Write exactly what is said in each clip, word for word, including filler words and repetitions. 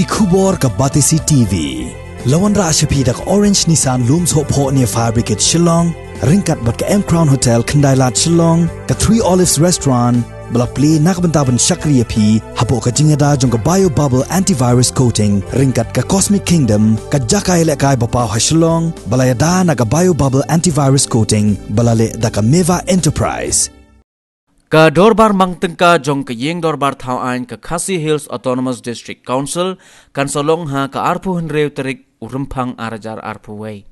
Ki khubor ka Batesi T V. La wanrah sha phi da ka Orange Nissan Lum Sohphoh near Fire Brigade Shillong, ryngkat bad ka M Crown Hotel Khyndailad Shillong, ka Three Olives Restaurant, ba la plie na ka bynta ban shakri ïa phi hapoh ka jingïada jong ka Bio Bubble Antivirus Coating, ryngkat ka Cosmic Kingdom, ka jaka ïalehkai ba paw ha Shillong, ba la ïada na ka Bio Bubble Antivirus Coating, ba la leh da ka Meva Enterprise. Ka dorbar mang tyngka jong ka ïing dorbar thaw aiñ ka Khasi Hills Autonomous District Council kan sa long ha ka arphew hynriew tarik u Rymphang ar hajar arphew wei.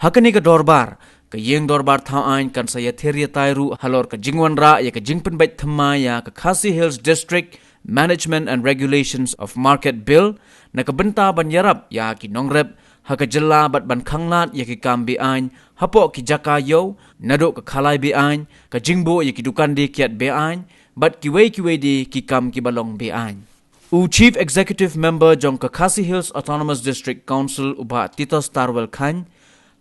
Ha kane ka dorbar, ka ïing dorbar thaw aiñ kan sa ïathir ïatai ruh halor ka jingwanrah ïa ka jingpynbeit thymmai ïa ka Khasi Hills District Management and Regulations of Market Bill, na ka bynta ban ïarap ïa ki nongrep ha ka jylla bad ban khanglad ïa ki kam be-aiñ hapoh ki jaka ïew, naduh ka khalai be-aiñ, ka jingbuh ïa ki dukan die kiad be-aiñ, bad kiwei kiwei de ki kam kiba long be-aiñ. U Chief Executive Member jong ka Khasi Hills Autonomous District Council, u Bah Titos Tarwel Chyne,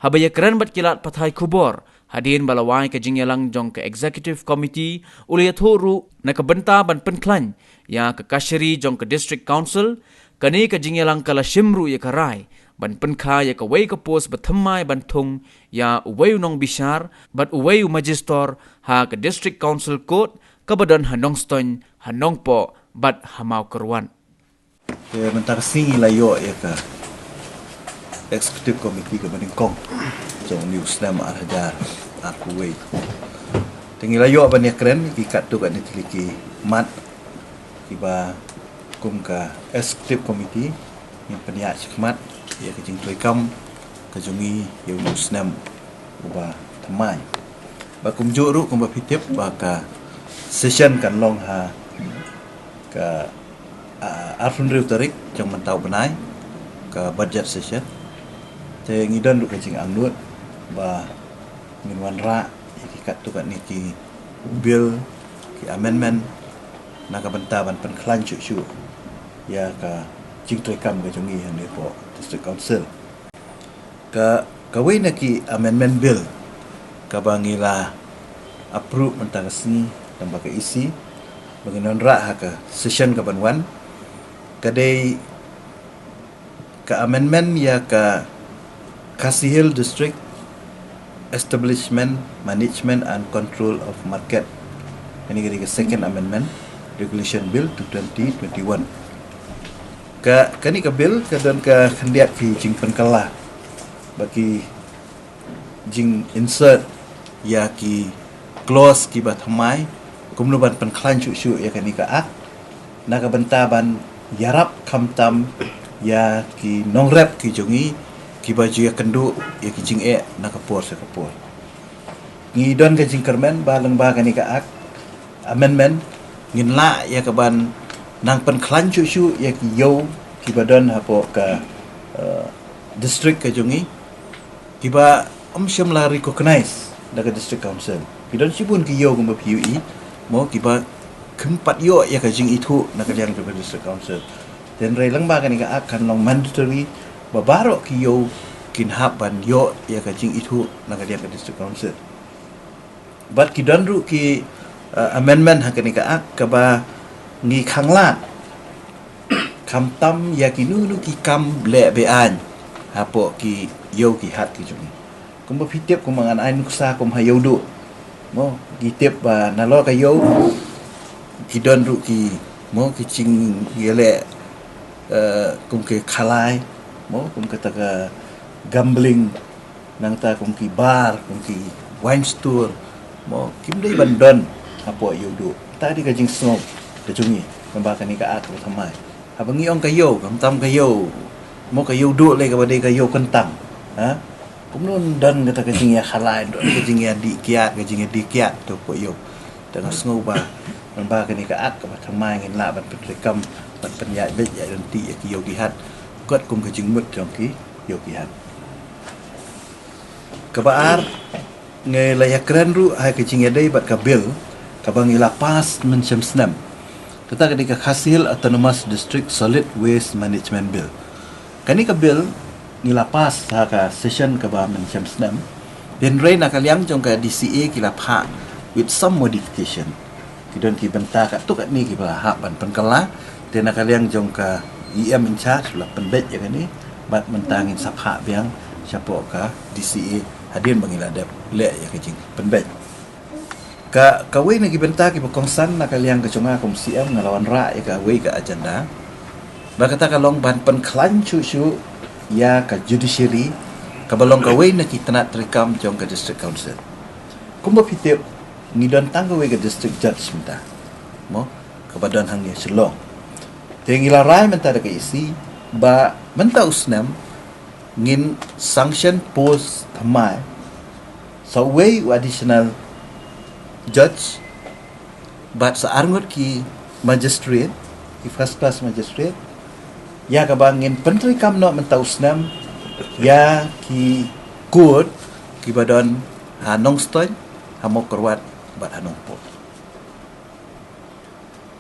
haba ïakren bad ki lad pathai khubor hadien ba la wai ka jingïalang jong ka Executive Committee, u la ïathuh ruh na ka bynta ban pynkhlaiñ ïa ka kashari jong ka District Council, kane ka jingïalang ka la shim ruh ïa ka rai ban pynkha ïa kawei ka post ba thymmai ban thung ïa uwei u nongbishar bad uwei u majistor ha ka District Council Court kaba don ha Nongstoiñ, ha Nongpoh bad ha Mawkyrwat. Te mynta ka sngi ngi la ïoh ïa ka Executive Committee kaba nyngkong jong une u snem ar hajar arphew wei. Te ngi la ïoh ban ïakren ïa ki katto katne tylli ki mat kiba kum ka Executive Committee ngin pynïaid shakhmat ïa ka jingtrei kam ka jong ngi ïa une u snem uba thymmai. Ba kumjuh ruh kumba phi tip ba ka session kan long ha ka, ah, arphew hynriew tarik jong mynta u bnai, ka budget session. Te ngi don ruh ka jingangnud ba ngin wanrah ïa ki katto katne ki bill, ki amendment na ka bynta ban pynkhlaiñ shuh shuh ïa ka jingtrei kam ka jong ngi hangne hapoh District Council. Ka, kawei na ki amendment bill kaba ngi la approve mynta ka sngi lyngba ka E C ba ngin wanrah ha ka session kaban wan, ka dei ka amendment ïa ka Khasi Hills District Establishment, Management and Control of Market. Kane ka dei ka Second Amendment Regulation Bill to twenty twenty-one. Ka, kane ka bill ka don ka khyndiat ki jingpynkylla ba ki jing-insert ïa ki clause kiba thymmai kumno ban pynkhlaiñ shuh shuh ïa kane ka Act na ka bynta ban ïarap khamtam ïa ki nongrep ki jong ngi kiba ju ïakynduh ïa ki jingeh na ka por sha ka por. Ngi don ka jingkyrmen ba lyngba kane ka Act amendment ngin lah ïa kaban nang pynkhlaiñ shuh shuh ïa ki ïew kiba don hapoh ka, eh, district ka jong ngi kiba ym shym la recognize da ka District Council. Ki don shibun ki ïew kumba phi ïohi mo kiba kim pat ïoh ïa ka jingithuh na ka liang jong ka District Council. Hynrei lyngba kane ka Act kan long mandatory ba baroh ki ïew kin hap ban ïoh ïa ka jingithuh na ka liang ka District Council. Bad ki don ruh ki, eh, amendment ha kane ka Act kaba ngi khanglad khamtam ïa kino kino ki kam leh be-aiñ hapoh ki ïew ki hat ki jong ngi. Kumba phi tip, kumba ngan ai nuksa kum ha Ïewduh mo, ngi tip ba nalor ka ïew ki don ruh ki mo ki jingïaleh, eh, kum ki khalai mo, kum kata ka gambling, nangta kum ki bar, kum ki wine store mo, kim dei ban don hapoh Ïewduh. Kata dei ka jingsngew ka jong ngi lyngba kane ka Act kaba thymmai. Haba ngi ong ka ïew, khamtam ka ïew mo, ka Ïewduh lei kaba dei ka ïew kyntang, ha? Kumno don kata ka jingïakhalai, don ka jingïadih kiad, ka jingïadih kiad to hapoh ïew. Te nga sngew ba lyngba kane ka Act kaba thymmai ngin lah ban pyntreikam, ban pynïaid beit ïaid ryntih ïa ki ïew ki hat katkum ka jingmut jong ki ïew ki hat. Kaba ar, ngi la ïakren ruh ha ka jingïadei bad ka bill kaba ngi la pass mynshem snem. Kata ka dei ka Khasi Hills Autonomous District Solid Waste Management Bill. Kane ka bill ngi la pass ha ka session kaba mynshem snem. Hynrei na ka liang jong ka D C A ki la phah with some modification. Ki don ki bynta katto katne kiba la hap ban pynkylla. Te na ka liang jong ka, E M in charge la pynbeit ïa kane, bad mynta ngin sa phah biang shapoh ka D C A hadien ba ngi la dep leh ïa ka jingpynbeit. Ka, kawei na ki bynta kiba kongsan na ka liang ka jong nga kum C M, nga la wanrah ïa kawei ka agenda. Ba kata ka long ban pynkhlaiñ shuh shuh ïa ka judiciary, kaba long kawei na ki tnat treikam jong ka District Council. Kumba phi tip, ngi don tang kawei ka District Judge mynta, mo, kaba don hangne Shillong. Te ngi la rai mynta da ka E C ba mynta u snem ngin sanction post thymmai sa uwei u additional judge, bad sa arngut ki magistrate, ki first class magistrate, ïa kaba ngin pyntreikam noh mynta u snem ïa ki court kiba don ha Nongstoiñ, ha Mawkyrwat, bad ha Nongpoh.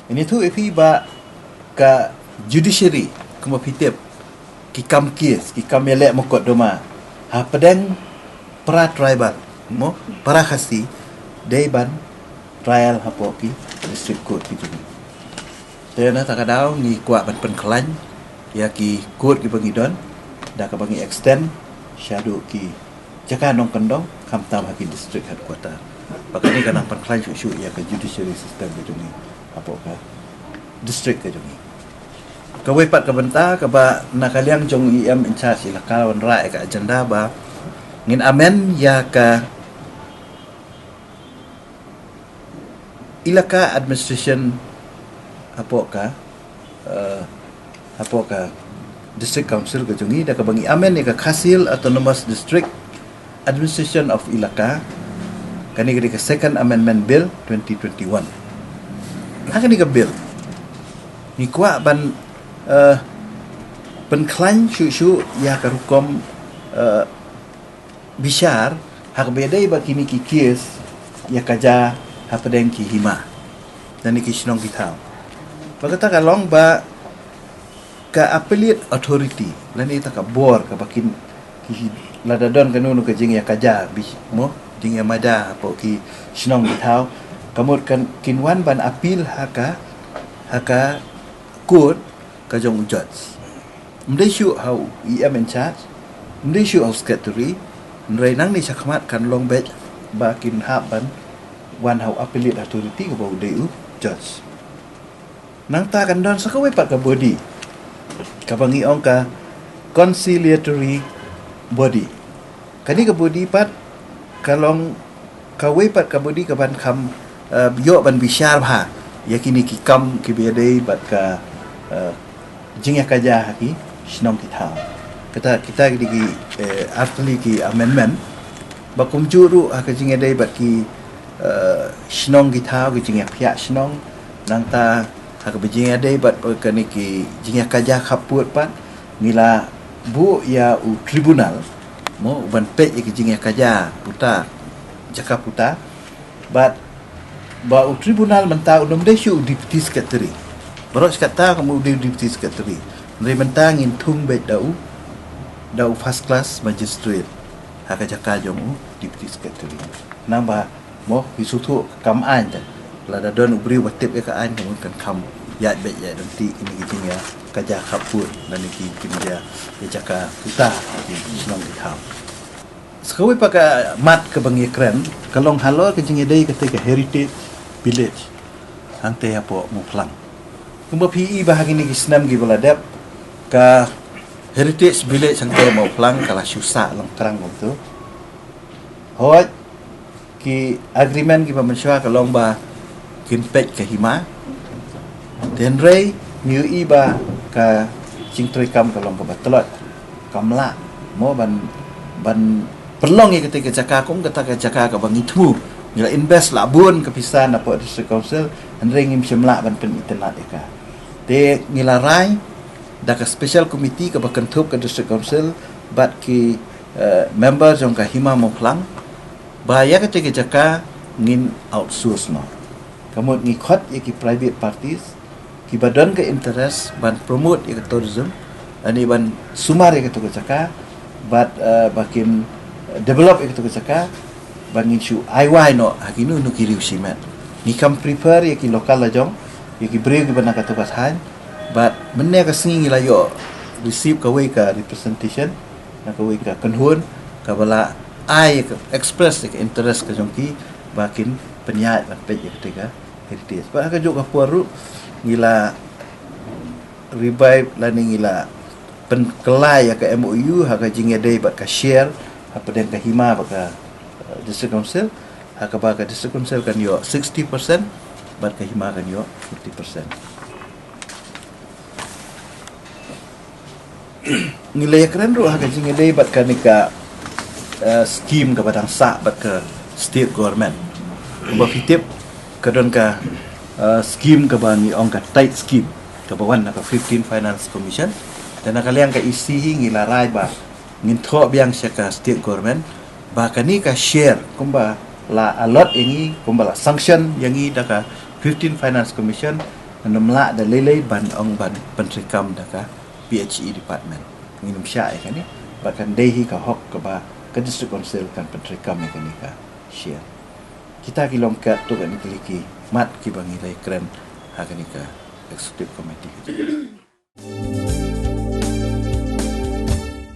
Ngi ïathuh ïa phi ba ka judiciary, kumba phi tip, ki kam case, ki kam ïaleh mukotduma hapdeng para tribal, mo, para Khasi, dei ban trial hapoh ki district court ki jong ngi. Te na kata ka daw ngi kwah ban pynkhlaiñ ïa ki court kiba ngi don, da kaba ngi extend shaduh ki jaka nongkyndong, khamtam ha ki district headquarter. Ba kane ka nang pynkhlaiñ shuh shuh ïa ka judiciary system ka jong ngi hapoh ka district ka jong ngi. Kawei pat ka bynta kaba na ka liang jong E M in charge la ka wanrah ïa ka agenda ba ngin amend ïa ka Elaka Administration hapoh ka, eh, hapoh ka District Council ka jong ngi, da kaba ngi amend ïa ka Khasi Hills Autonomous District Administration of Elaka. Kane ka dei ka Second Amendment Bill twenty twenty-one. Ha kane ka bill ngi kwah ban, eh, pynkhlaiñ shuh shuh ïa ka rukom, eh, bishar ha kaba ïadei bad kine ki case ïa ka jaka hapdeng ki hima lane ki shnong ki thaw. Ba kata ka long ba ka appellate authority lane kata ka bor kaba kin, ki, lada don kano kano ka jingïakajia, mo, jingïamada hapoh ki shnong ki thaw, ka mut kan kin wan ban appeal ha ka, ha ka court ka jong u judge. Ym dei shuh ha u E M in charge, ym dei shuh ha u secretary, hynrei nangne shakhmat kan long beit ba kin hap ban wan ha u appellate authority kaba u dei u judge. Nangta kan don sa kawei pat ka body kaba ngi ong ka conciliatory body. Kane ka body pat ka long kawei pat ka body kaban kham, eh, ïoh ban bishar bha ïa kine ki kam kiba ïadei bad ka, eh, jingïakajia ha ki shnong ki thaw. Kata, kita ki dei ki, eh, artylli ki amendment ba kumjuh ruh ha ka jingïadei bad ki, eh, shnong ki thaw, ki jingïaphiah shnong, nangta ha kaba jingïadei bad, eh, kane ki jingïakajia khappud pat, ngi la buh ïa u tribunal, mo, ban peit ïa ki jingïakajia puta, jaka puta, bad ba u tribunal mynta un ym dei shuh u deputy secretary. Baroh shi katta kum u dei u deputy secretary. Hynrei mynta ngin thung beit da u, da u first class magistrate ha ka jaka jong u deputy secretary. Nangba mo, ki shu thuh kam aiñ te. Lada don u briew ba tip ïa ka aiñ, ka mut kan kham ïaid beit ïaid ryntih kine ki jingïakajia khappud lane ki jingïakajia jaka puta ki shnong ki thaw. Sa kawei pat ka mat kaba ngi kren ka long halor ka jingïadei kata ka Heritage Village hangta hapoh Mawphlang. Kumba phi i ba ha kine ki snem kiba la dep, ka Heritage Village hangta Mawphlang ka la shu sah long tyrang kumto. Hooid, ki agreement kiba mynshuwa ka long ba kin peit ka hima. Hynrei ngi ïohi ba ka jingtrei kam ka long kaba tlot, kam lah mo ban, ban pynlong ïa kata ka jaka kum kata ka jaka kaba ngi thmu. Ngi la invest la bun ka pisa na pdeng District Council, hynrei ngim shym lah ban pynitynnad ïa ka. Te ngi la rai da ka special committee kaba kynthup ka District Council bad ki, eh, member jong ka Hima Mawphlang, ba ïa kata ka jaka ngin outsource noh. Ka mut ngi khot ïa ki private parties kiba don ka interest ban promote ïa ka tourism, ani ban sumar ïa kata ka jaka, bad, eh, ba kin develop ïa kata ka jaka, ba ngin shu ai wai noh ha kino kino ki riew shimet. Ngi kham prefer ïa ki local la jong, ïa ki briew kiba na kata ka thaiñ, Bad mynne ka sngi ngi la ïoh receive kawei ka representation na kawei ka kynhun kaba la ai ka express ka interest ka jong ki ba kin pynïaid ban peit ïa kata ka heritage. Bad ha kajuh ka por ruh ngi la revive lane ngi la pynkylla ïa ka M O U ha ka jingïadei bad ka share hapdeng ka hima bad ka, eh, District Council, ha kaba ka District Council kan ïoh sixty percent bad ka hima kan ïoh forty percent. Ngi la ïakren ruh ha ka jingïadei bad kane ka, eh, scheme kaba dang sah bad ka state government. Kumba phi tip ka don ka, eh, scheme kaba ngi ong ka TIDE scheme kaba wan na ka fifteen Finance Commission. Te na ka liang ka E C hi ngi la rai ba ngin thoh biang sha ka state government ba kane ka share kumba la allot ïa ngi, kumba la sanction ïa ngi da ka fifteen Finance Commission, ngim lah da lei lei ban ong ban pyntreikam da ka P H E department. Ngim shah ïa kane, ba kan dei hi ka hok kaba ka District Council kan pyntreikam ïa kane ka share. Kita ki long katto katne tylli ki mat kiba ngi la ïakren ha kane ka Executive Committee ka jong ngi.